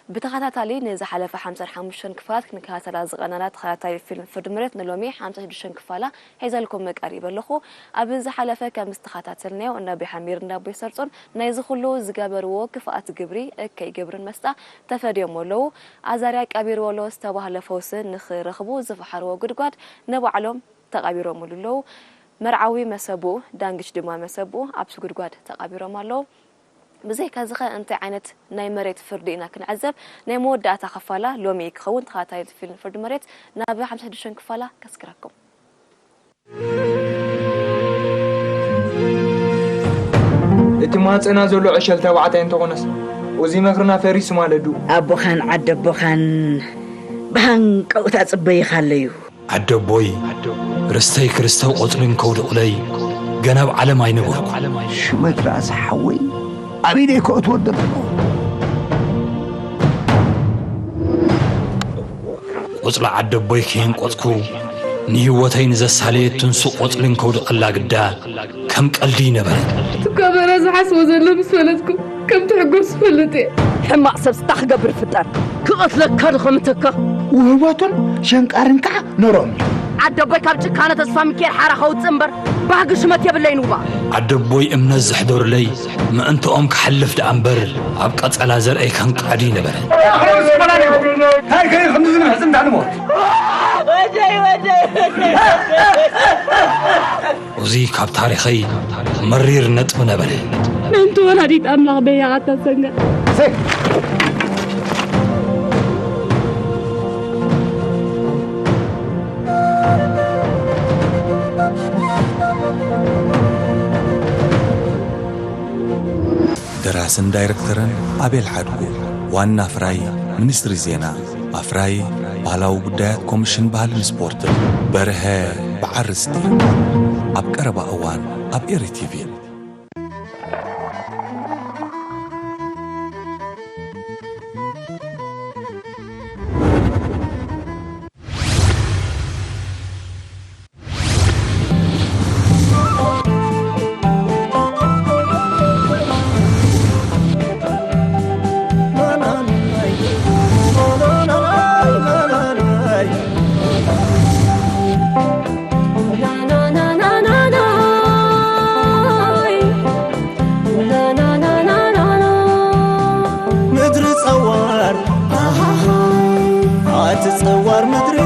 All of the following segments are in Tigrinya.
ብተኸታታሊ ንዝሓለፈ ሓምሳን ሓሙሽተን ክፋላት ክንከታተላ ዝቐነና ተኸታታሊ ፊልም ፍርዲ መሬት ንሎሚ ሓምሳን ሽዱሽተን ክፋላ ሒዘልኩም ቀሪበ ኣለኹ። ኣብ ዝሓለፈ ከም ዝተኸታተልናዮ እነ ኣቦይ ሓሚር እንዳ ኣቦይ ሰርጾን ናይዚ ኩሉ ዝገበርዎ ክፍኣት ግብሪ፣ እከይ ግብርን መስጣ ተፈድዮሞ ኣለዉ። ኣዛርያ ቀቢርዎ ኣሎ ዝተባህለ ፈውሲ ንኽረኽቡ ዝፈሓርዎ ጉድጓድ ንባዕሎም ተቐቢሮምሉ ኣለዉ። መርዓዊ መሰብኡ፣ ዳንግሽ ድማ መሰብኡ ኣብቲ ጉድጓድ ተቐቢሮም ኣለዉ። ብዘይካዚ ኸ እንታይ ዓይነት ናይ መሬት ፍርዲ ኢና ክንዕዘብ? ናይ መወዳእታ ክፋላ ሎሚ ክኸውን። ተኸታታሊ ፊልም ፍርዲ መሬት ናብ ሓምሳ ሽዱሽተ ክፋላ ከስክረኩም። እቲ ማህጸና ዘሎ ዕሸል ተባዕታይ እንተኾነስ፣ እዚ ምኽርና ፈሪሱ ማለት ድዩ? ኣቦኻን ዓደቦኻን ብሃንቀውታ ጽበይኻ ኣለዩ። ዓደቦይ፣ ርስተይ ክርስተው ቆጽልን ከውድቑለይ፣ ገና ኣብ ዓለም ኣይነበርኩ። ሽመት ራእሲ ሓወይ፣ ኣበይ ደይ ከእትወ ደለኹ? ቆጽሊ ዓደቦይ ከየንቆጽኩ፣ ንህይወተይ ንዘሳለየት ትንሱ ቆጽልን ከውድቐላ ግዳ፣ ከም ቀልዲ ይነበረ። እቲ ከበረ ዝሓስቦ ዘሎ ምስ ፈለጥኩ ከም ትሕጎስ ዝፈልጥ እየ። ሕማቕ ሰብ ስታ ክገብር ፍጠር። ክቐትለካ ዶ ከምተካ? ውህበቱን ሸንቃርን ከዓ ነሮም እዩ። ዓደቦይ ካብ ጭካነ ተስፋ ሚካኤል ሓራ ከውፅእ እምበር ባህጊ ሽመት የብለይን ውባ። ዓደቦይ እምነት ዘሕደሩለይ ምእንትኦም ክሓልፍ ደኣ እምበር ኣብ ቀጸላ ዘርአይ ከንቃዲ ነበረ። ታይ ከይ ከምዚ ዝምሕጽ እንዳ ንሞት እዚ ካብ ታሪኸይ መሪር ነጥቢ ነበረ። ምእንቲ ወላዲት ኣምላኽ በያቓ ተሰንገ። ደራስን ዳይረክተርን ኣቤል ሓድጉ፣ ዋና ኣፍራዪ ሚኒስትሪ ዜና፣ ኣፍራዪ ባህላዊ ጉዳያት ኮሚሽን ባህልን ስፖርትን በርሀ በዓል ርስቲ። ኣብ ቀረባ እዋን ኣብ ኤሪ ቲቪ። ምድሪ ጸዋር ኣቲ ጸዋር ምድሪ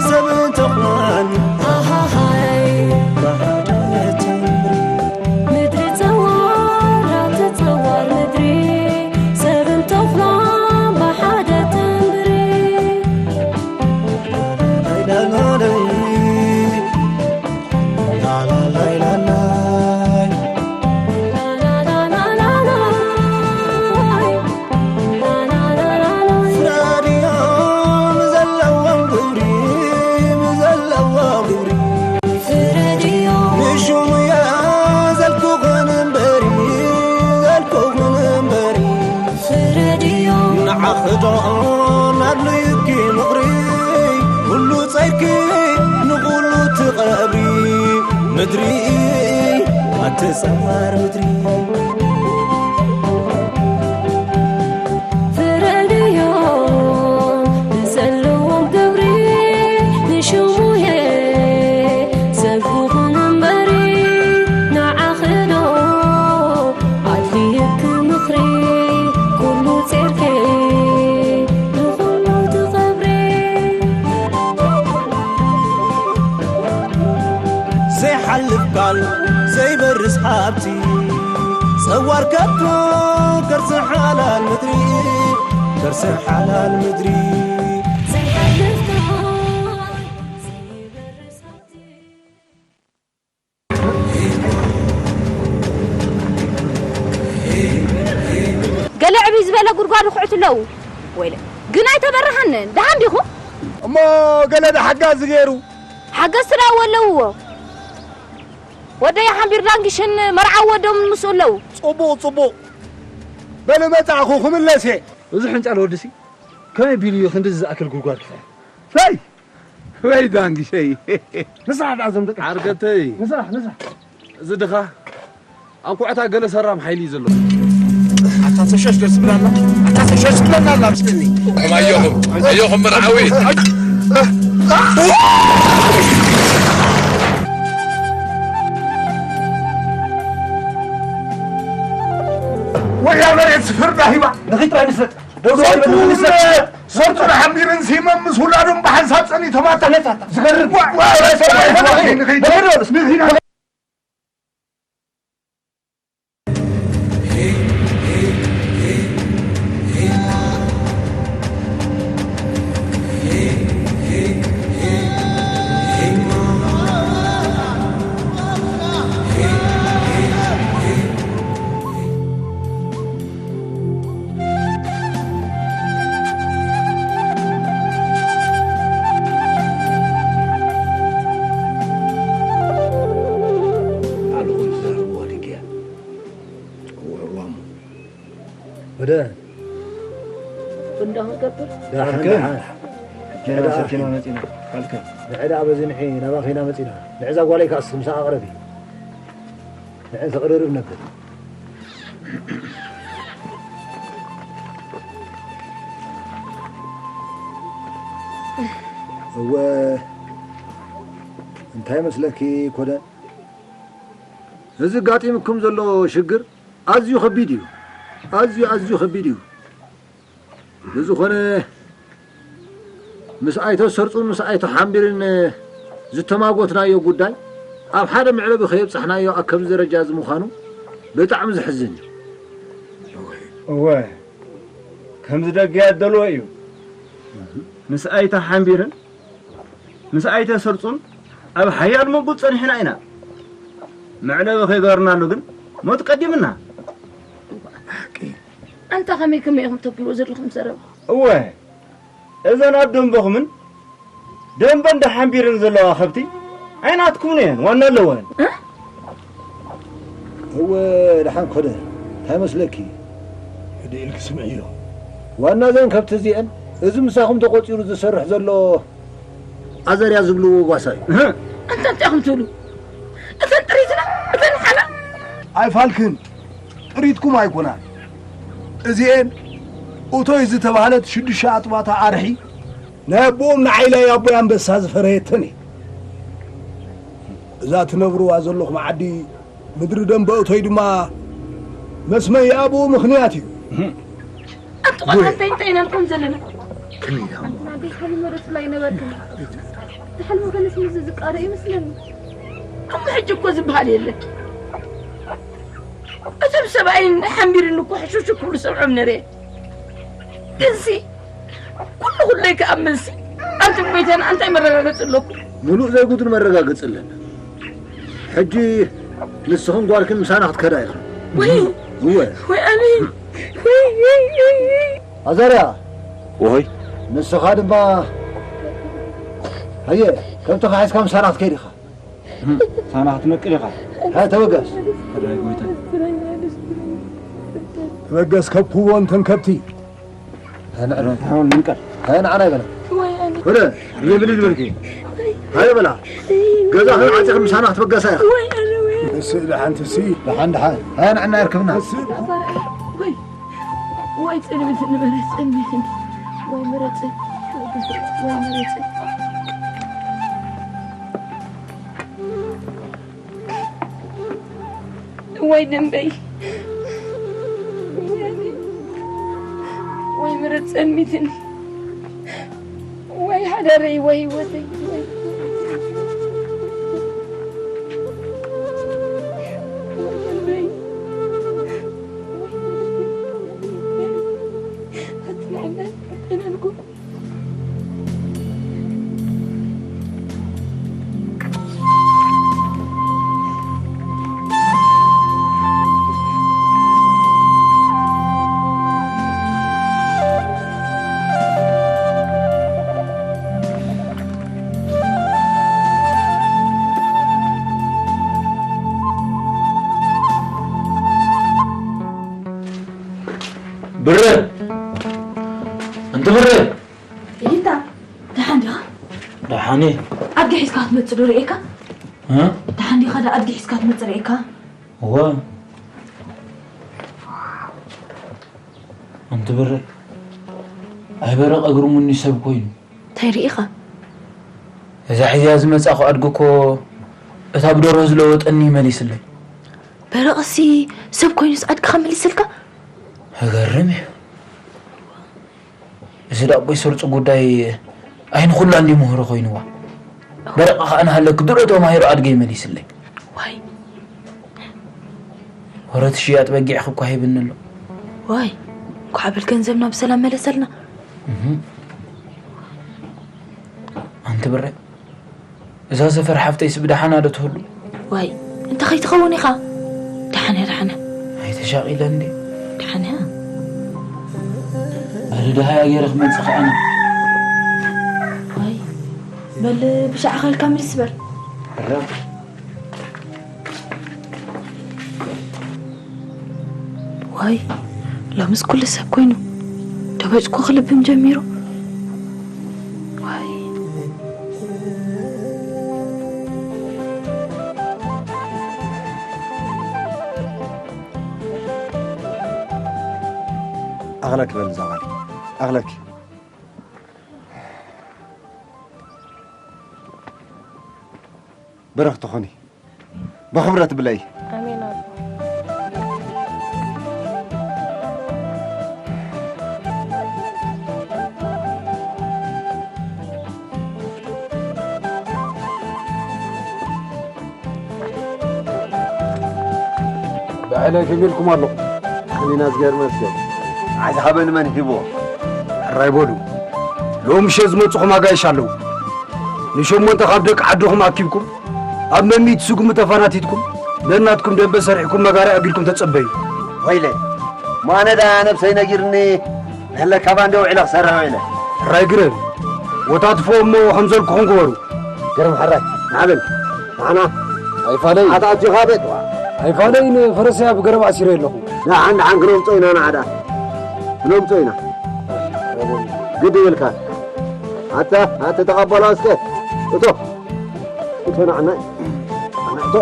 ሰብን ተኹላን ብሓደ ተንብሪ። ምድሪ ጸዋር ኣቲ ጸዋር ምድሪ ሰብን ተኹላን ብሓደ ተንብሪ። ንዓኺ ዶ ኣድልዩኪ ምኽሪ፣ ኩሉ ጸይርኪ ንኹሉ ትቐብሪ። ምድሪ ኣቲ ጸዋር ምድሪ። ፍረድዮ ንዘለዎም ግብሪ ንሽሙየ ሰብ ክኹን እምበሪ ንዓኺ ዶ ኣድልየኪ ምኽሪ ኩሉ ጼርኪ ንኹሉ ትቐብሪ። ዘይሓልፍ ቃል ዘይበርስ ሃብቲ ጸዋር ከቶ ከርሲ ሓላል ምድሪ ከርሲ ሓላል ምድሪ። ዘይሓልፍ ቃል ዘይበርስ ሃብቲ ገለ ዕብይ ዝበለ ጉድጓድ ይኹዕቱ ኣለዉ። ወይለ ግን ኣይተበርሃንን። ደሓን ዲኹም? እሞ ገለ ዶ ሓጋዚ ገይሩ? ሓገዝቲ ደኣ ኣለውዎ። ወደይ ሓምቢር ዳንግሽን መርዓዊ ወዶምን ምስኡ ኣለዉ። ጽቡቕ ጽቡቕ። በሊ መጻእኹ ክምለስ እየ። እዚ ሕንጫል ወድሲ ከመይ ቢሉ እዩ ክንድዚ ዝኣክል ጉድጓድ ክፍሕር? ሰይ! ወይ ዳንግሸይ። ንስራሕ ደኣ እዞም ደቂ ዓርገተይ። ንስራሕ ንስራሕ። እዚ ድኻ ኣንኩዕታ ገለ ሰራም ሓይሊ እዩ ዘለዎ። ኣታ ሰሸሽ ደስ ብላና። ኣታ ሰሸሽ ትብለና ኣላ ምስልኒ። ኣዮኹም፣ ኣዮኹም መርዓዊ። ወያ መሬት ስፍርዳ ሂባ። ንኺድ ጥራይ ንስረጥ። ደው ደው በል፣ ንስረጥ። ሰርጡ ንሓሚርን ሲመም ምስ ውላዶም ብሓንሳብ ጸኒቶም ኣታ። ዝገርም። ዋ-፣ ዋ-፣ ንኺድ። ወደ እንዳሁን ገብር ዳሕከ። ጀና ሰቲና መጺና። ካልከ። ንዕዳ በዚ ንሒ ናባኺ ኢና መጺና። ንዕዛ ጓለይ ከኣስ ምሳኣ ኣቕረቢ። ንዕን ተቕርርብ ነበር። እወ፣ እንታይ መስለኪ ኮደ? እዚ ጋጢምኩም ዘሎ ሽግር ኣዝዩ ከቢድ እዩ። ኣዝዩ፣ ኣዝዩ ከቢድ እዩ። ብዝኾነ፣ ምስ ኣይተ ሰርጹን ምስ ኣይተ ሓምቢርን ዝተማጎትናዮ ጉዳይ ኣብ ሓደ መዕለቢ ከየብጻሕናዮ ኣብ ከምዚ ደረጃ እዚ ምዃኑ ብጣዕሚ ዘሕዝን እዩ። እወ፣ ከምዚ ደገ ያደልዎ እዩ። ምስ ኣይተ ሓምቢርን ምስ ኣይተ ሰርጹን ኣብ ሓያል መንጉት ጸኒሕና ኢና። መዕለቢ ከይገበርናሉ ግን ሞት ቀዲምና። ኣንታ ከመይ ከመይ ኢኹም ተብልዎ ዘለኹም ዘረባ? እወ፣ እዘን ኣብ ደንበኹምን ደንበን ደሓንቢርን ዘለዋ ከብቲ ኣይናትኩምን እየን፣ ዋና ኣለወን። እ? እወ፣ ደሓን ኮነ። እንታይ መስለኪ? ህድእ ኢልኪ ስምዕዮ። ዋና እዘን ከብቲ እዚአን፣ እዚ ምሳኹም ተቖጺሩ ዝሰርሕ ዘሎ ኣዘርያ ዝብልዎ ጓሳ እዩ። እህ። ኣንታ እንታይ ኢኹም ትብሉ? እተን ጥሪትና፣ እተን ሓላል። ኣይፋልክን፣ ጥሪትኩም ኣይኮናን። እዚኤን እቶይ ዝተባህለት ሽዱሽተ ኣጥባታ ኣርሒ ናይ ኣቦኦም ንዓይላይ ኣቦይ ኣንበሳ ዝፈረየተን እየ። እዛ ትነብርዋ ዘለኹም ዓዲ ምድሪ ደንበ እቶይ ድማ መስመይ ኣቦኡ ምኽንያት እዩ። ኣንቲ ቆልዓ እንታይ እንታይ ኢና ንኾን ዘለና? ኣንትና ደይ ሓሊ መረጽ ላይ ነበርክን። ዝሓልሞ ገለስ ምዝ ዝቃረ ይመስለኒ። እሞ ሕጂ እኮ ዝበሃል የለን። እቶም ሰብኣይን ሓሚርን እኮ ሕሹሽ ክብሉ ሰምዖም ነረ። ግንሲ ኩሉ ኩለይ ክኣምንሲ ኣብቲ ቤተን ኣንታይ መረጋገጺ ኣለኩም? ምሉእ ዘይጉድል መረጋገጺ ኣለና። ሕጂ ንስኽን ጓልክን ምሳና ክትከዳ ኢኽን። ወይ እወ። ወይ ኣነ። ወይ፣ ወይ፣ ወይ፣ ወይ። ኣዛርያ። ወይ። ንስኻ ድማ ሃየ፣ ከብትኻ ሒዝካ ምሳና ክትከይድ ኢኻ። ሳና ክትነቅል ኢኻ። ሃይ ተበገስ። ኣዳይ ጎይታ። ተበገስ ከብክዎ እንተን ከብቲ። ሃይ ንዕና። ሃይ ንዓና ይበላ። ወይ ኣነ። ወደ፣ ይብል ይበልኪ። ሃይ በላ። ገዛ ከዓጺ ምሳና ክትበገሳ ኢኻ። ወይ ኣነ ወይ ኣነ። እስ፣ ደሓን ትሲ። ደሓን፣ ደሓን። ሃይ ንዓና ይርክብና። እስ። ወይ፣ ወይ ጽልምት ንበረ ጽልምት። ወይ መረጽ። ወይ መረጽ። ወይ ደንበይ፣ ወይ ምረት ጸልሚትኒ፣ ወይ ሓዳረይ፣ ወይ ህይወተይ፣ ወይ ደንበይ፣ ወይ ኣጽናዕና፣ ኣጽናዕና። ብረ፣ እንተ ብረ። ኢታ፣ ደሓን ዲኻ? ደሓን እየ። ኣድጊ ሒዝካ ክትመጽእ ዶ ርኤካ? እ? ደሓን ዲኻ? ዳ ኣድጊ ሒዝካ ክትመጽእ ርኤካ? እወ። ትብረ ኣይበረቕ እግርሙኒ ሰብ ኮይኑ እንታይ ርኢኻ? እዛ ሒዝያ ዝመጻኹ ኣድጊ እኮ እታ ብደርሆ ዝለወጠኒ መሊስለይ። በረቐሲ ሰብ ኮይኑስ ኣድግኻ መሊስልካ? እገርም እዩ። እዚ ዳቦይ ስርጹ ጉዳይ ኣይንኹላ እንዲ ምህሮ ኮይንዋ። በረቐ ኸኣ ንሃለክ ድሮ ተማሂሩ ኣድገይ መሊስለይ። ዋይ። ወረት ሽያጥ በጊዕኺ እኳ ሂብኒ ኣሎ። ዋይ። እንኳዕ በል ገንዘብና ብሰላም መለሰልና። እህ። ኣንቲ ብረ እዛ ሰፈር ሓፍተይስ ብደሓና ዶ ትህሉ? ዋይ፣ እንተ ከይትኸውን ኢኻ። ደሓን እያ፣ ደሓን እያ። ኣይተሻቒለ እንዴ? ደሓን እያ። ኣረ ደሃያ ገይረ ክመጽእ ከኣ እነ። ዋይ፣ በል ብሻዕኻ ኢልካ ምልስ በል። እረ። ዋይ፣ ሎምስ ኩሉ ሰብ ኮይኑ ደበጭኩ ክልብም ጀሚሩ። ዋይ። ኣኽለክ በል እዛ ጓል፣ ኣኽለክ። ብርኽቲ ኹኒ። ብኽብረት ብለይ። ኣሜን ኣቦ። ብዕለይ ከመይ ኢልኩም ኣለኹም? ኣሜን፣ ኣዝጋር መስገን። ዓዚ ኻበን መን ሂቦ? ሕራይ በሉ። ሎሚ ምሸት ዝመጹኹም ኣጋይሽ ኣለዉ። ንሸሞንተ ካብ ደቂ ዓድኹም ኣኪብኩም፣ ኣብ መሚት ስጉሚ ተፋናቲትኩም፣ ነናትኩም ደንበ ሰሪሕኩም መጋርያ ኣጊድኩም ተጸበዩ። ወይለ፣ ማነዳ ነብሰይ ነጊርኒ፣ ንህለካ ባንዴ ውዒለ ክሰርሕ ውዒለ። ሕራይ ግረብ፣ ወታትፎ እሞ ከም ዘልኩኹም ግበሩ። ግረም ሕራይ፣ ንዓበል፣ ንዓና። ኣይፋለይ። ኣታ ኣጆኻ ቤት። ኣይፋለይ፣ ንፈረሰያ ብገረብ ኣሲረ ኣለኹ። ንሓን ንሓን ክነምጾ ኢና፣ ንዓዳ። ክነምጾ ኢና። ግዲ ይብልካ። ኣታ፣ ኣታ ተቐበሎ እስከ። እቶ። እቶ ንዓና። ንዓና እቶ።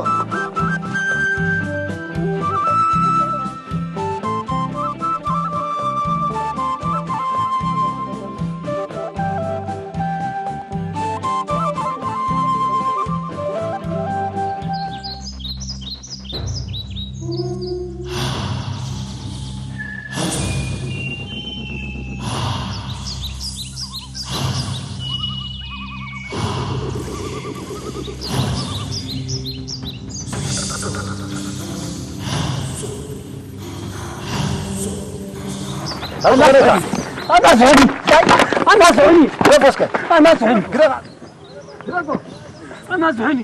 ኣናስሑኒ! ኣናስሑኒ! ኣናስሑኒ! ኣናስሑኒ! ኣናስሑኒ!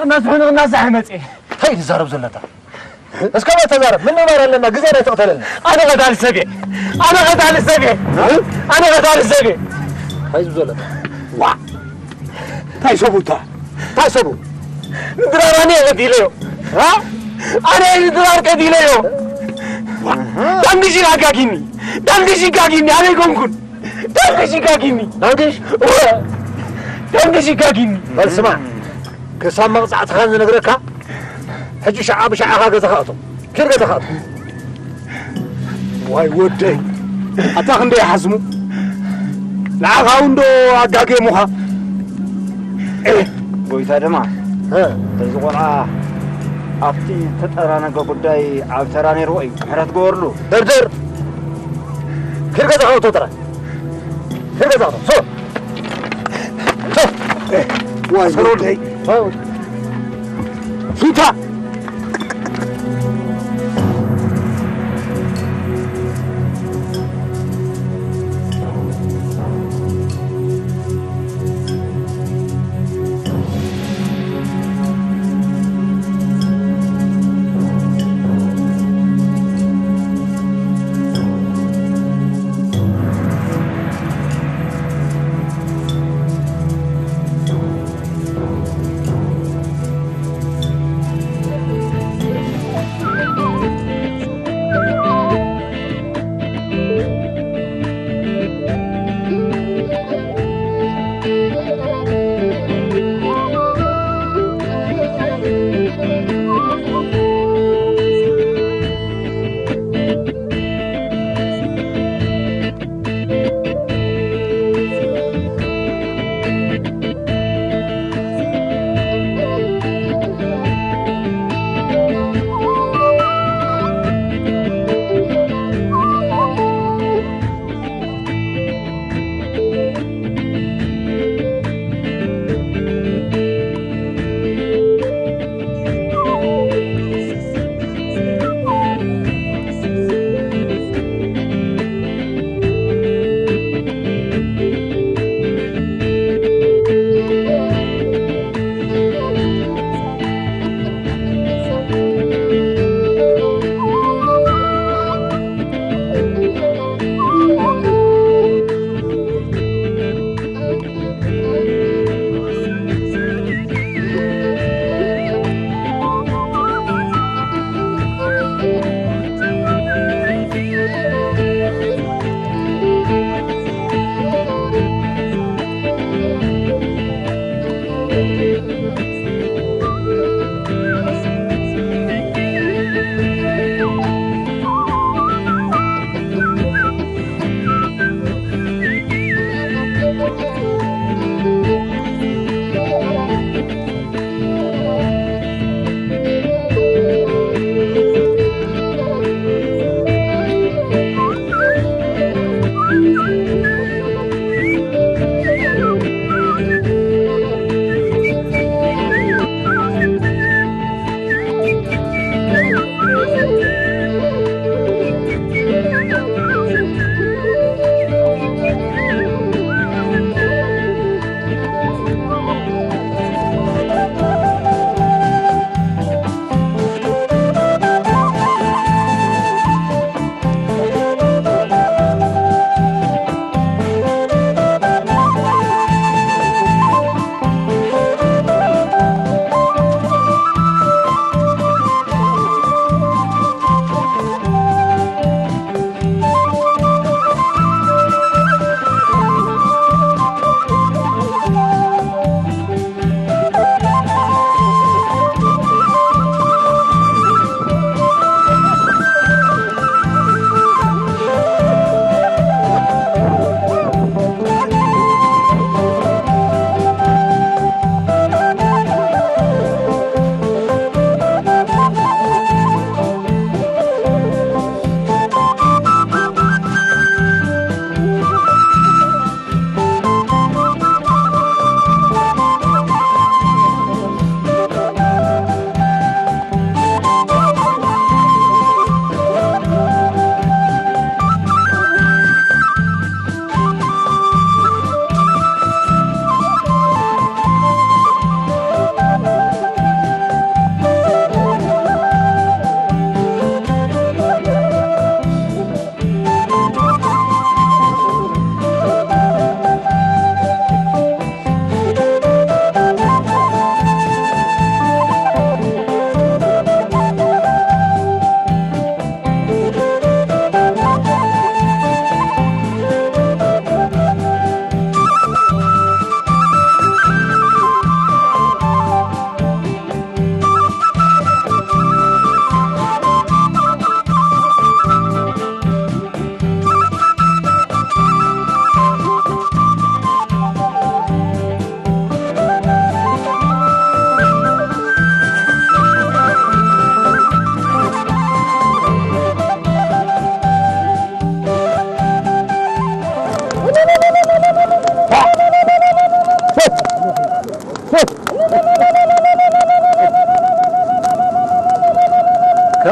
ኣናስሑኒ! እናዛሐ መጽኤ። እንታይ ትዛረብ ዘለካ? እስከ ተዛረብ። ምን ንባር ኣለና? ግዜ ናይ ተቕተለና። ኣነ ቀታሊ ሰብ እየ። ኣነ ቀታሊ ሰብ እየ። እ? ኣነ ቀታሊ ሰብ እየ። እንታይ ዝብ ዘለካ? ዋ! እንታይ ሰቡ እታ? እንታይ ሰቡ? ንድራር ኣነ እየ ቀቲለዮ። እ? ኣነ እየ ንድራር ቀቲለዮ። ዋ! ዳንግሽ ይጋጊኒ። ዳንግሽ ይጋጊኒ። ኣበይ ኮንኩን? ዳንግሽ ይጋጊኒ። ዳንግሽ? እወ። ዳንግሽ ይጋጊኒ። በል ስማዕ፣ ክሳብ መቕጻዕትኻን ዝነግረካ፣ ሕጂ ሸዓ ብሸዓኻ ገዛኻ እቶ። ኪድ ገዛኻ እቶ። ዋይ ወደይ፣ ኣታ ክንደይ ይሓስሙ? ንዓኻ እውን ዶ ኣጋግየሙኻ? ኤህ! ጎይታ ድማ፣ እ። እዚ ቆልዓ ኣብቲ ዝተጠራነገ ጉዳይ ዓቢ ተራ ነይርዎ እዩ። ምሕረት ግበርሉ። ደርደር! ኪድ ገዛኻ እቶ ጥራይ። ኪድ ገዛኻ እቶ። ሶ! ሶ! ዋይ ሰሎን! ወደይ! ሶ! ፊታ!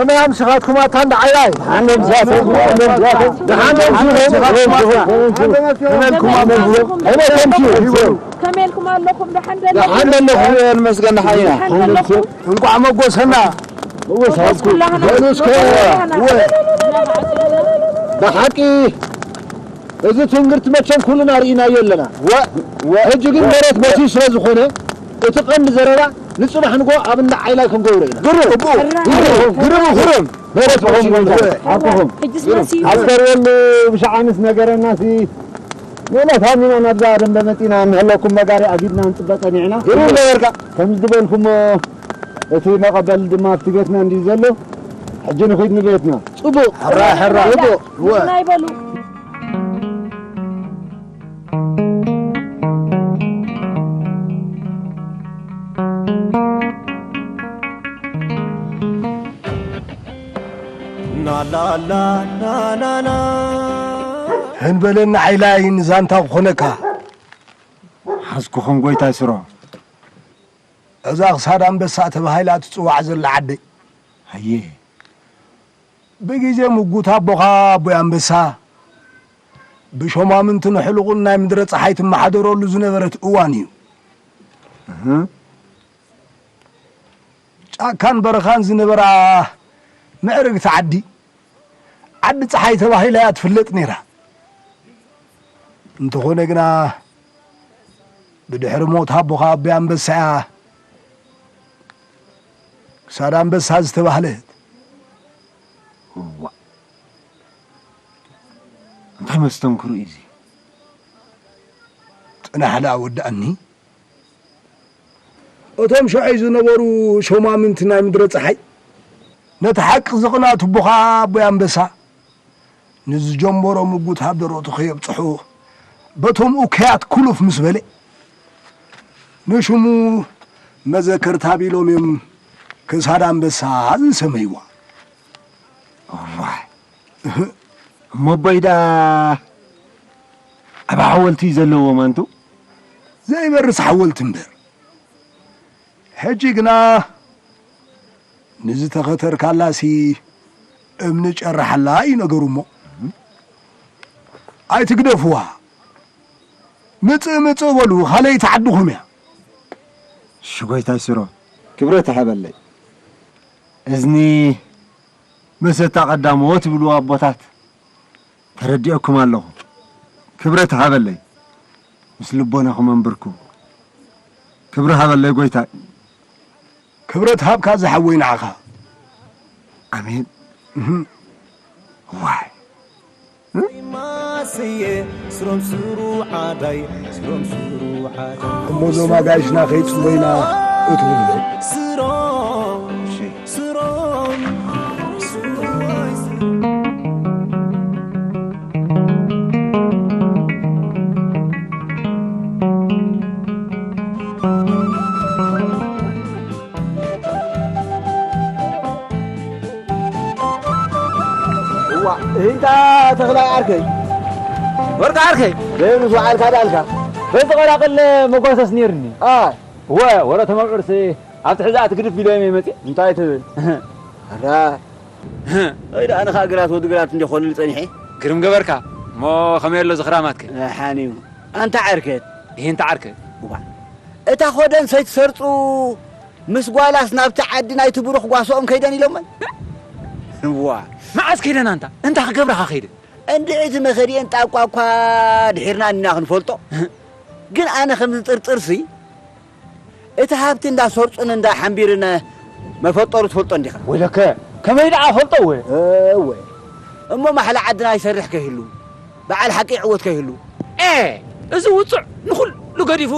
ናም ስኻትኩም ኣታ እንዳ ዓይላይ። ደሓን ደምስያኹም። ደሓን ደምስያኹም። ደሓን ደምስያኹም። ከመይ ደምስያኹም? ከመይ ደምስያኹም? ከመይ ደምስያኹም? ከመይ ደምስያኹም? ከመይ ኢልኩም ኣለኹም? ደሓን ደለኹም? ደሓን ደለኹም? ንመስገን ደሓን ኢና። ደሓን ደለኹም? እንቋዕ መጎሰና። መጎሳኩም። ኩላህና በሉ እስከ። ኩላህና። ወ-፣ ብሓቂ እዚ ትንግርቲ መቸም ኩልና ርኢናዮ ኣለና። ወ-፣ ወ-፣ ሕጂ ግን ወ-፣ መሬት መትዩ ስለ ዝኾነ፣ እቲ ቀንዲ ዘረባ ንጽባሕ ንግሆ ኣብ እንዳ ዓይላይ ክንገብሮ ኢና። ግሩም፣ ግሩም፣ ግሩም፣ ግሩም። መሬት መትዩ ስለ ዝኾነ። ሕጅስ መሲሉ። ኣስከሬኑ ብሻዓንስ ነገረናሲ፣ ንእለት ሃሚና ናብዛ ደንበ መጺና እንህለኩም መጋሪ ኣጊድና ንጽበ ጸኒዕና። ግሩም ነበርካ። ከም ዝበልኩሞ፣ እቲ መቐበሊ ድማ ኣብቲ ቤትና እንድዩ ዘሎ። ሕጂ ንኺድ ንቤትና። ጽቡቕ። ሕራ፣ ሕራ። ጽቡቕ። እወ። ንሕና ይበሉ። ናላላ ናናና። ህንበለኒ ዓይላይ ንዛንታ ክኾነካ። ሓዝኩኹም ጎይታይ ስሮ። እዛ ክሳድ ኣንበሳ ተባሂላ ትጽዋዕ ዘላ ዓደይ። ኣየ። ብግዜ ምጉት ኣቦኻ ኣቦይ ኣንበሳ፣ ብሾማምንትን ሕሉቕን ናይ ምድረ ጸሓይ ትመሓደረሉ ዝነበረት እዋን እዩ። እህ። ጫካን በረኻን ዝነበራ ምዕርግቲ ዓዲ፣ ዓዲ ጸሓይ ተባሂላ እያ ትፍለጥ ነይራ። እንተኾነ ግና፣ ብድሕሪ ሞት ኣቦኻ ኣቦይ ኣንበሳ እያ ክሳድ ኣንበሳ ዝተባህለት። እዋእ፣ እንታይ መስተንክሮ እዩ እዚ? ጽናሕ ደኣ ወድኣኒ። እቶም ሽዑይ ዝነበሩ ሾማምንቲ ናይ ምድረ ጸሓይ፣ ነቲ ሓቂ ዝቕንዐ ኣቦኻ ኣቦይ ኣንበሳ፣ ንዝጀመሮ ምጉት ኣብ ደረቱ ከየብጽሑ፣ በቶም እኩያት ክሉፍ ምስ በለ፣ ንሽሙ መዘከርታ ቢሎም እዮም ክሳድ ኣንበሳ ዝሰመይዋ። እዋይ። እህ። እሞ ኣቦይ ደኣ ዓቢ ሓወልቲ እዩ ዘለዎም ኣንቱ? ዘይበርስ ሓወልቲ እምበር። ሕጂ ግና ንዝተኸተርካላሲ እምኒ ጨርሓላ እዩ ነገሩ እሞ። ኣይትግደፍዋ። ምጽእ ምጽእ በሉ፣ ካልኣይቲ ዓድኹም እያ። እሺ ጎይታይ ስሮ። ክብረት ይሃበለይ። እዝኒ መሰታ ቀዳሞት ይብሉ ኣቦታት። ተረዲኦኩም ኣለኹ። ክብረት ሃበለይ። ምስ ልቦናኹም ኣንብርኩ። ክብሪ ሃበለይ ጎይታይ። ክብረት ሃብካ ዝሓወይ ንዓኻ። ኣሜን። እህ። ዋይ። ማስየ ስሮም ስሩ ዓዳይ፣ ስሮም ስሩ ዓዳይ። እሞ እዞም ኣጋይሽና ከይጽበዩና እትብሉ። ስሮም፣ ስሮም፣ ስሮም። እዋ፣ እንታ ተኽላይ ዓርከይ። ወርቂ ዓርከይ። ደይ ምስ ወዓልካ ዳልካ። በዚ ቀላቅል መጓሰስ ነይርኒ። ኣይ። ወ-፣ ወረ ተመብ ዑርሲ ኣብቲ ሕዛእ ትግድፍ ኢሎም እየ መጽእ። እንታይ ትብል? ራ። ወይ ደኣ ኣነ ኸኣ ግራት ወዲ ግራት እንዲኾንሉ ጸኒሐ። ግርም ገበርካ። እሞ ከመይ ኣሎ ዝኽራማትከ? ደሓን እዩ። ኣንታ ዓርከት። ይሄ እንታ ዓርከ? እዋ። እታ ኾደን ሰይትሰርጹ ምስ ጓላስ ናብቲ ዓዲ ናይቲ ብሩኽ ጓሶኦም ከይደን ኢሎመን? እዋ። መዓስ ከይደን ኣንታ? እንታይ ክገብራኻ ከይደን? እንድዒ እቲ መኸዲኤን ጣቋ እኳ ድሒርና እንዲና ክንፈልጦ። ግን ኣነ ከም ዝጥርጥርሲ፣ እቲ ሃብቲ እንዳ ሰርጹን እንዳ ሓምቢርን መፈጠሩ ትፈልጦ እንዲኻ? ወይለከ፣ ከመይ ደኣ ፈልጦ እወ? እወ። እሞ ማሕላ ዓድና ይሰርሕ ከይህሉ፣ በዓል ሓቂ ይዕወት ከይህሉ። ኤ፣ እዚ ውጹዕ ንኹሉ ገዲፉ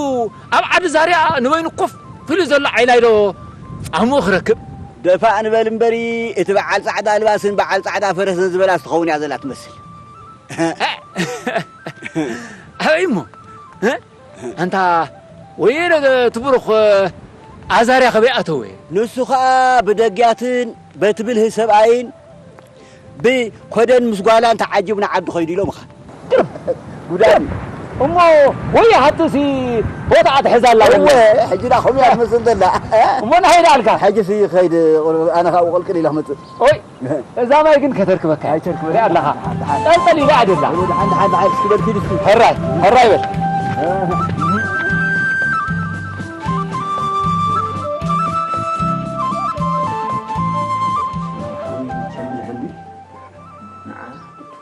ኣብ ዓዲ ዛርያ ንበይኑ ኮፍ ኢሉ ዘሎ ዓይላይ ዶ ጻምኡ ክረክብ? ደፋእ ንበል እምበሪ፣ እቲ በዓል ጻዕዳ ኣልባስን በዓል ጻዕዳ ፈረስን ዝበላስ ትኸውን እያ ዘላ ትመስል። ኣበይ እሞ? እ? ኣንታ ወየነ እቲ ብሩኽ ኣዛርያ ከበይ ኣተወ? ንሱ ኸኣ ብደግያትን በቲ ብልሂ ሰብኣይን ብኮደን ምስ ጓላን ተዓጂቡ ንዓዱ ኸይዱ ኢሎምኻ። ጉዳይ እዩ። እሞ ወይ ሃብትሲ ቦታ ኣትሕዛ ኣላ እወ። ሕጂ ዳ ከምኡ እያ ትመስል ዘላ። እሞ ንኸይድ ኣልካ። ሕጂ ሲ ኸይድ፣ ኣነ ካብኡ ቅልቅል ኢለ ክመፅእ። ኦይ፣ እዛ ማይ ግን ከተርክበካ እያ። ኣይተርክበካ። ሪኣ ኣለኻ። ሓንቲ፣ ሓንቲ። ጠልጠል ኢላ እያ ደላ። ወደ ሓንቲ፣ ሓንቲ፣ ሓንቲ እስኪ በል ኪድ እስኪ። ሕራይ፣ ሕራይ በል። ንዓ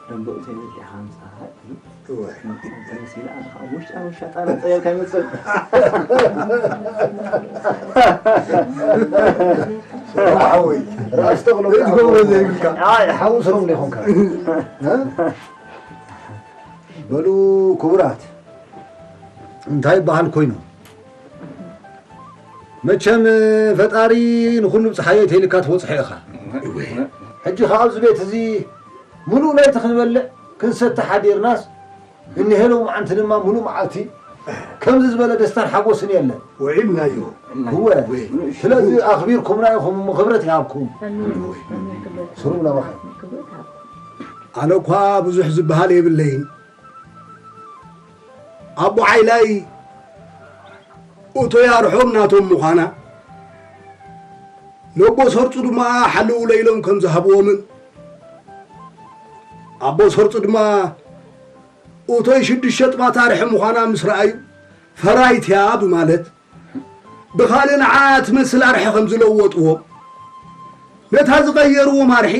ደንበኡ ተይመፂኻ ምሳኻ ኢሉ እወ። ተመሲለ ኣነ ከዓ ውሻ፣ ውሻ ጣና ፀየርካ ይመፅእ። ሓወይ፣ ራስ ተኽሎ እትገብሮ ዘይብልካ። ኣይ። ሓው ስሮም ዶ ይኾንካ? እ? በሉ ክቡራት፣ እንታይ ይበሃል ኮይኑ? መቸም ፈጣሪ ንኹሉ ብፀሓዮ ተይልካ ትበፅሖ ኢኻ። ሕጂ ኸዓ ኣብዚ ቤት እዚ ምሉእ ለይቲ ክንበልዕ ክንሰቲ ሓዲርናስ፣ እኒሄ ሎማዓንቲ ድማ ምሉእ መዓልቲ ከምዚ ዝበለ ደስታን ሓጎስን የለን። ውዒልናዮ። እወ። ውዒል። ስለዚ ኣኽቢርኩምና ኢኹም እሞ ክብረት ይሃብኩም። ኣሜን። ኣሜን። ክብረት ስሩም ናባኻ። ክብረት ይሃብኩም። ኣነ እኳ ብዙሕ ዝበሃል የብለይን። ኣቦ ሓይላይ እቶይ ኣርሖም ናቶም ምዃና፣ ነቦ ሰርጹ ድማ ሓለውለይ ኢሎም ከም ዝሃብዎምን፣ ኣቦ ሰርጹ ድማ እቶይ ሽዱሽተ ጥማት ኣርሒ ምዃና ምስ ረኣዩ፣ ፈራይት እያ ብማለት፣ ብኻልእ ንዓ ትመስል ኣርሒ ከም ዝለወጥዎ፣ ነታ ዝቐየርዎም ኣርሒ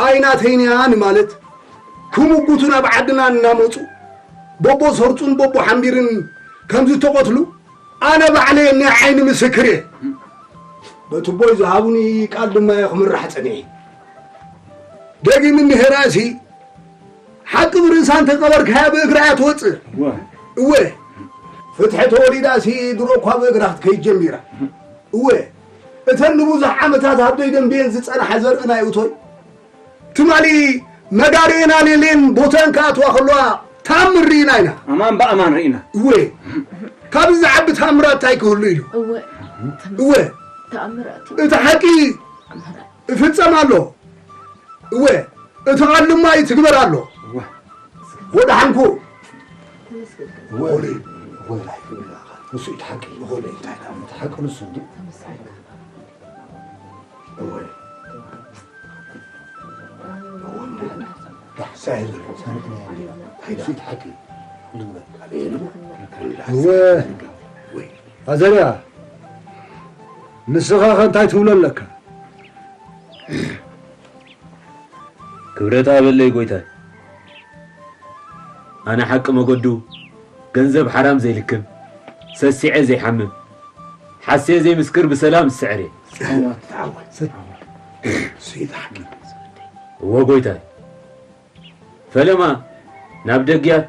ኣይናተይን እያ ንማለት ክምጉቱ ናብ ዓድና እናመጹ፣ በቦ ሰርጹን በቦ ሓምቢርን ከም ዝተቐትሉ ኣነ ባዕለይ ናይ ዓይኒ ምስክር እየ። በቲ ኣቦይ ዝሃቡኒ ቃል ድማ እየ ክምራሕ ጸኒሐ። ደጊም እንሄራሲ ሓቂ ብርእሳ እንተቐበርካያ ብእግራ እያ ትወጽእ። እወ። እወ። ፍትሒ ተወሊዳሲ ድሮ እኳ ብእግራ ክትከይድ ጀሚራ። እወ። እተን ንብዙሕ ዓመታት ኣብ ደይ ደንብየን ዝጸንሓ ዘርኢ ናይ እቶይ፣ ትማሊ መጋርየን ኣልየልየን ቦተን ክኣትዋ ከለዋ ተኣምር ርኢና ኢና። ኣማን ብኣማን ርኢና። እወ። ካብዚ ዝዓቢ ተኣምራት እንታይ ክህሉ ኢሉ? እወ። እወ። ተኣምራት እዩ። እቲ ሓቂ ተኣምራት። ይፍጸም ኣሎ። እወ፣ እቲ ቃል ድማ ይትግበር ኣሎ። እወ። ወደሓንኩ። እወ። እወ። እወ። ንሱ እዩ እቲ ሓቂ። እወ። እቲ ሓቂ ንሱ እንዲ። እወ። ንሱ እዩ እቲ ሓቂ። እወ። ኣዘርያ፣ ንስኻ ኸ እንታይ ትብሎ ኣለካ? ክብረት ሃበለይ ጎይታይ። ኣነ ሓቂ መገዱ፣ ገንዘብ ሓራም ዘይልክም፣ ሰሲዐ ዘይሓምም፣ ሓስየ ዘይምስክር ብሰላም ዝስዕር እየ። እወ ጎይታይ። ፈለማ ናብ ደግያት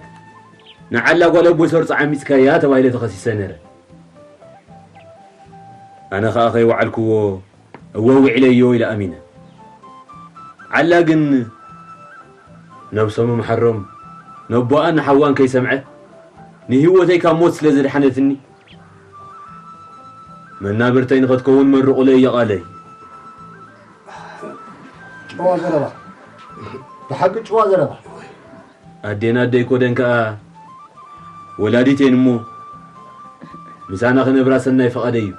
ንዓላ ጓል ኣቦይ ሰርጾ ዓሚጽካያ ተባሂለ ተኸሲሰ ነይረ። ኣነ ኸኣ ከይወዓልክዎ እወ ውዒለዮ ኢለ ኣሚነ። ዓላ ግን ነብሶም ምሓሮም ነቦኣን ንሓዋን ከይሰምዐት ንህይወተይ ካብ ሞት ስለ ዘድሓነትኒ መናብርተይ ንኸትከውን መርቑለይ እየ ቃለይ። ጭዋ ዘረባ። ብሓቂ ጭዋ ዘረባ። ኣዴን ኣደይ ኮደን ከኣ ወላዲት እየን እሞ ምሳና ክነብራ ሰናይ ፈቓደይ እዩ።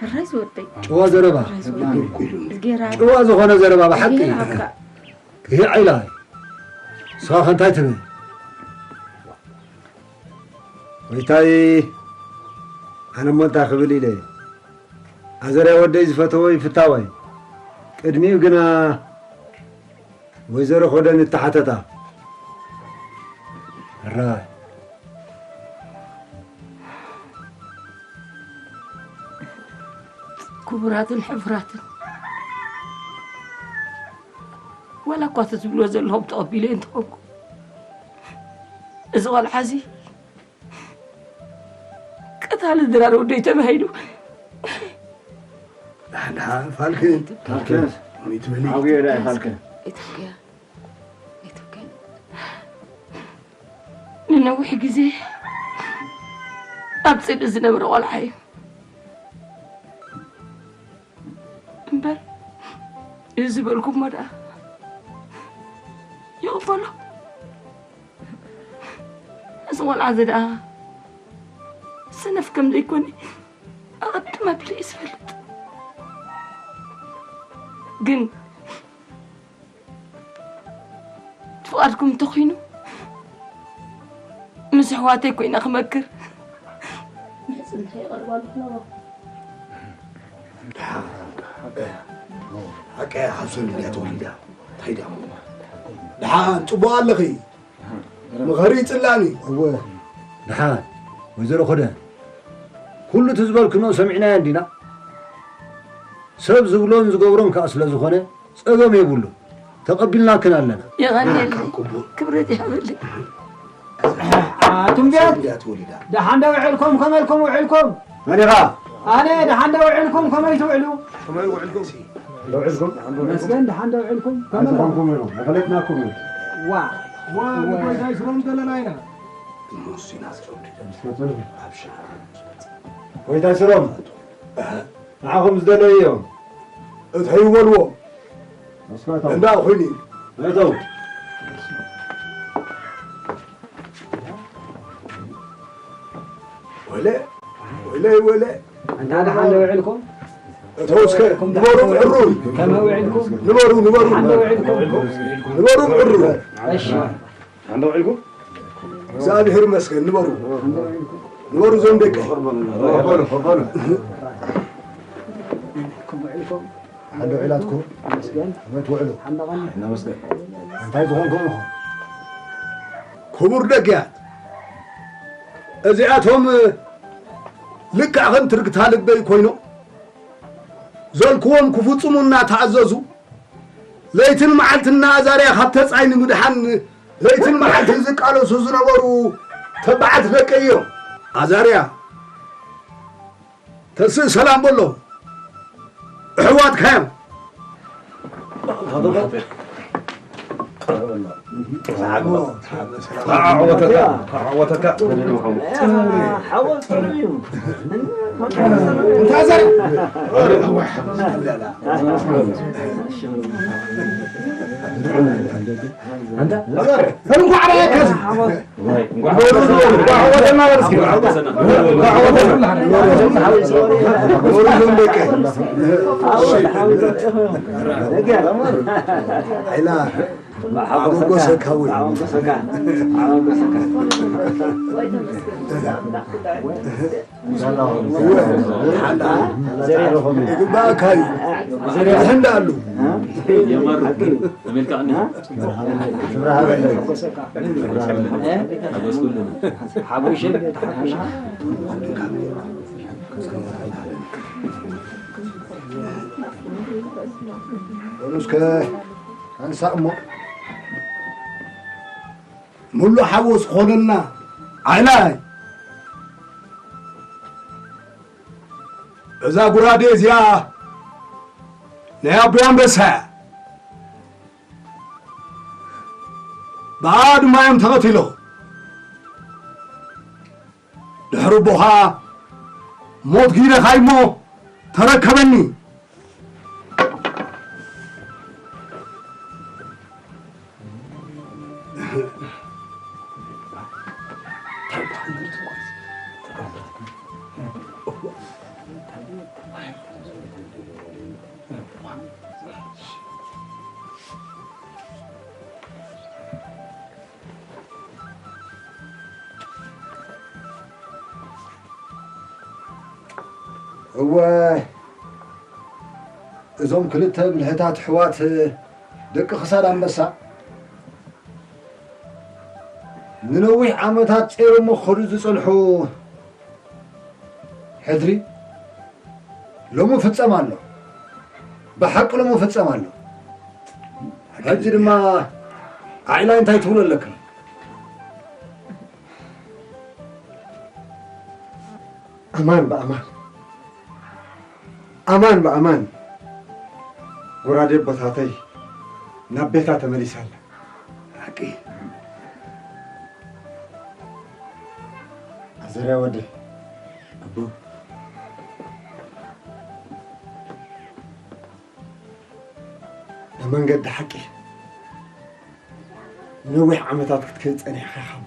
ሕራይ ዝወደይ። ጭዋ ዘረባ። ሕራይ ዝወደይ። እዝጌራ። ጭዋ ዝኾነ ዘረባ ብሓቂ። እዝጌራ ሃብካ። ይሄ ዓይላ። ንስኻ ከ እንታይ ትብል? ወይታይ ኣነ እሞ እንታይ ክብል ኢለ። ኣዘርያ ወደይ ዝፈተወ ይፍታወ። ቅድሚኡ ግና ወይዘሮ ኮደን እተሓተታ። ሕራይ። ክቡራትን ሕፉራትን፣ ዋላ እኳ እቲ ዝብልዎ ዘለኹም ተቐቢለ እንተኾንኩ፣ እዚ ቆልዓ እዚ ቀታሊ ድራር ወደይ ተባሂሉ። ደሓን፣ ደሓን፣ ፋልክን። ፋልክን። ከመይ ትበሊ? ዓብዮ ዳኣ ፋልክን። ኢትዮጵያ፣ ኢትዮጵያ። ንነዊሕ ግዜ ኣብ ጽልኢ ዝነበረ ቆልዓ እዩ። እምበር፣ እዚ ዝበልኩሞ ደኣ ይቕበሎ። እዚ ቆልዓ እዚ ደኣ ሰነፍ ከም ዘይኮነ ኣቐድም ኣቢለ እየ ዝፈልጥ። ግን ፍቓድኩም እንተኾይኑ፣ ምስ ኣሕዋተይ ኮይነ ክመክር። ሓቀ ሓፍሰን ድያ ተወሊዳ? እንታይ ድያ? ደሓን ጽቡቕ ኣለኺ? ምኸሪ ይጽላኒ። እወ፣ ደሓን ወይዘሮ ኾደ፣ ኩሉ እቲ ዝበልክኖ ሰሚዕናዮ እንዲና። ሰብ ዝብሎን ዝገብሮን ከኣ ስለ ዝኾነ፣ ጸገም የብሉ። ተቐቢልናክን ኣለና። የቐንየለይ። ክብረት ይሃበለይ። ኣቱም ቤት፣ ደሓን ዶ ውዒልኩም? ከመልኩም ውዒልኩም? መን ኢኻ? ኣነ፣ ደሓን ዶ ውዒልኩም? ከመይ ትውዕሉ? ከመይ ውዒልኩም? ዶ ውዒልኩም? መስገን፣ ደሓን ዶ ውዒልኩም? ከመልኩም? ኣይተኾንኩም ኢኹም። ኣይፈለጥናኩም ኢኹም። ዋ። ዋ፣ ንጎይታይ ስሮም ዘለና ኢና። ንሱ ኢና ዝረዱ። ምስ መጹ። ኣብ ሻ-፣ ጎይታይ ስሮም። ንዓኹም ዝደለዩ እዮም። እትሕዩ በልዎም። መስኮቶም። እንዳ ኹኒ። እተው። ወለ፣ ወለ፣ ወለ። ኣንታ ደሓን ዶ ውዕልኩም? እተው እስከ፣ ንበሩ ምዕሩይ። ከመይ ውዕልኩም? ንበሩ፣ ንበሩ። ደሓን ዶ ውዕልኩም? ንበሩ ምዕሩይ። እሺ። ደሓን ዶ ውዕልኩም? እግዚኣብሔር ይመስገን። ንበሩ፣ ንበሩ ዞም ደቀይ። ከመይ ውዒላትኩም? ከመይ ትውዕሉ? እንታይ ዝኾንኩም ኢኹም? ክቡር ደግያት፣ እዚኣቶም ልክዕ ከም ትርግታ ልበይ ኮይኖም ዘልክዎም ክፍጽሙ እናተኣዘዙ ለይትን መዓልትን ንኣዛርያ ካብ ተጻይ ንምድሓን ለይትን መዓልትን ዝቃለሱ ዝነበሩ ተባዓት ደቂ እዮም። ኣዛርያ፣ ተስእ ሰላም በሎ። ኣሕዋትካ እዮም። ኣዕወተካ፣ ኣዕወተካ። ሓወ ጥዑም እዩ። እንኳዕ ደሓን መጻእካ። ሓይላ ኣበጎሰካ ወይ ይግባእካ እዩ። ዝሕንዳ ኣሉ። በሉ እስከ ሓንሳእ እሞ። ሙሉ ሓጎስ ክኾነልና ዓይላይ። እዛ ጉራዴ እዚኣ ናይ ኣቦይ ኣንበሳ እያ። ብኣ ድማ እዮም ተቐቲሎም። ድሕሪ ኣቦኻ ሞት ጊረኻ እሞ ተረከበኒ። እወ፣ እዞም ክልተ ብልሕታት ኣሕዋት ደቂ ክሳድ ኣንበሳ ንነዊሕ ዓመታት ጸይሮሞ ክኸዱ ዝጸንሑ ሕድሪ ሎሚ ፍጸም ኣሎ። ብሓቂ ሎሚ ፍጸም ኣሎ። ሕጂ ድማ ዓዕላይ እንታይ ትብሉ ኣለክን? ኣማን ብኣማን፣ ኣማን ብኣማን፣ ጎራዴ ኣቦታተይ ናብ ቤታ ተመሊሳ ኣላ። ሓቂ። ኣዘርያ ወደይ። ኣቦ። ንመንገዲ ሓቂ ንነዊሕ ዓመታት ክትከይድ ጸኒሕካ ኢኻ እሞ፣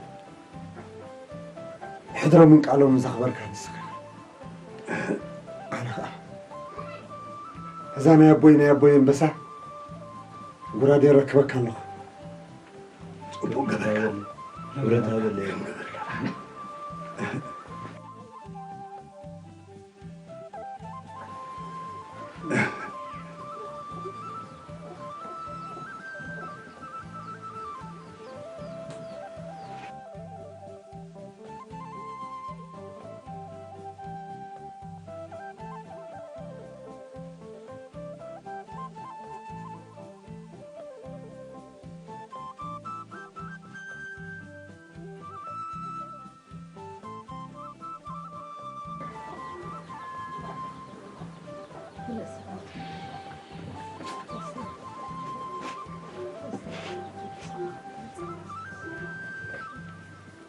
ሕድሮምን ቃሎምን ዘኽበርካ ንስኻ። ኣነ ኸኣ እዛ ናይ ኣቦይ ናይ ኣቦይ ኣንበሳ ጉራዴ ረክበካ ኣለኹ። ጽቡቕ ገበርካ። ክብረት ሃበለይ።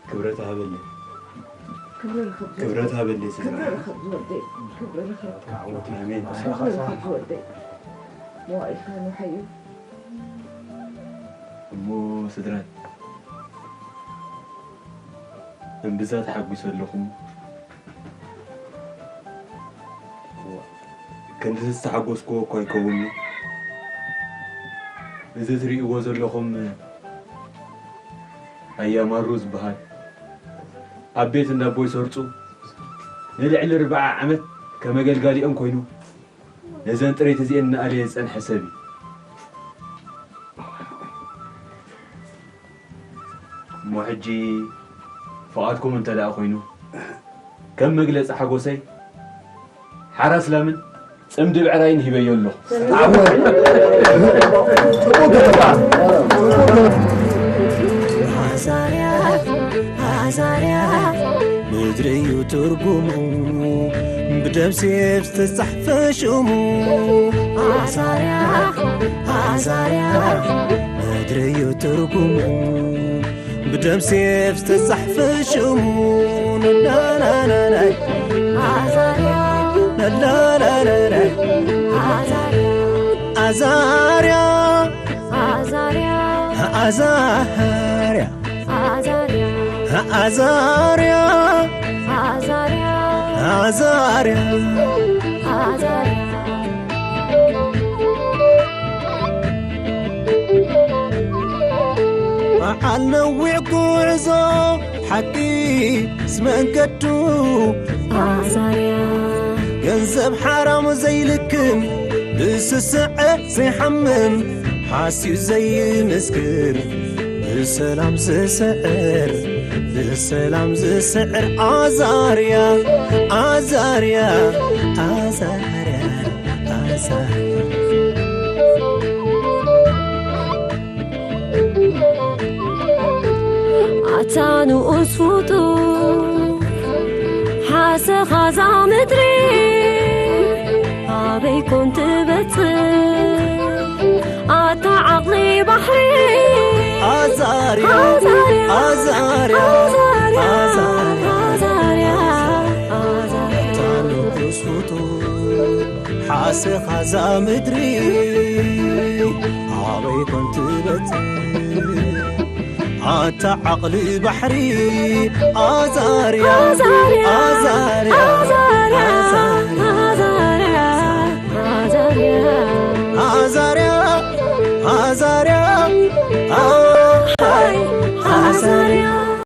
ክብረት ሃበለይ። ክብሪ ርኸብ ዝወደይ። ክብረት ሃበለይ ስድራ። ክብሪ ርኸብ ዝወደይ። ክብሪ ርኸብ። ኣሜን። ክብሪ ርኸብ ዝወደይ። መዋኢልካ ንኸዩ። እሞ ስድራይ፣ እምብዛ ተሓጒሰ ኣለኹም። ክንዲ ዝተሓጎስክዎ እኳ ኣይከውን'ዩ። እዚ ትርእይዎ ዘለኹም ኣያ ማሩ ዝበሃል ኣብ ቤት እንዳ ኣቦይ ሰርጹ ንልዕሊ ኣርብዓ ዓመት ከም ኣገልጋሊኦም ኮይኑ ነዘን ጥሪት እዚኤን እናኣለየ ዝጸንሐ ሰብ እዩ። እሞ ሕጂ ፍቓድኩም እንተ ደኣ ኮይኑ፣ ከም መግለጺ ሓጎሰይ ሓራስ ላምን ጽምዲ ብዕራይን ሂበዮ ኣለኹ። ዓወት! ጽቡቕ ገበርካ። ኣዛርያ፣ ኣዛርያ፣ ምድሪ እዩ ትርጉሙ፣ ብደም ሴፍ ዝተጻሕፈ ሽሙ። ኣዛርያ፣ ኣዛርያ፣ ምድሪ እዩ ትርጉሙ፣ ብደም ሴፍ ዝተጻሕፈ ሽሙ። ናናናናይ፣ ኣዛርያ፣ ናናናናይ፣ ኣዛርያ፣ ኣዛርያ፣ ኣዛርያ፣ ኣዛርያ፣ ኣዛርያ፣ ኣዛርያ፣ ኣዛርያ፣ ኣዛርያ፣ ኣዛርያ። በዓል ነዊዕ ጉዕዞ ሓቂ ምስ መንገዱ ኣዛርያ። ገንዘብ ሓራም ዘይልክም ብስስዐ ዘይሓምም ሓስዩ ዘይምስክር ብሰላም ዝስዕር ብሰላም ዝስዕር ኣዛርያ ኣዛርያ ኣዛርያ ኣዛርያ። ኣታ ንኡስ ፍጡር ሓሰኻ እዛ ምድሪ ኣበይ ኮን ትበጽሕ? ኣታ ዓቕሊ ባሕሪ ኣዛርያ ኣዛርያ ኣዛርያ ኣዛርያ ኣዛርያ ኣዛርያ ኣታ ንኡስ ፍጡር ሓሰኻ እዛ ምድሪ ኣበይ ኮን ትበጽሕ? ኣታ ዓቕሊ ባሕሪ ኣዛርያ ኣዛርያ ኣዛርያ ኣዛርያ ኣዛርያ ኣዛርያ ኣዛርያ ኣዛርያ ኣይ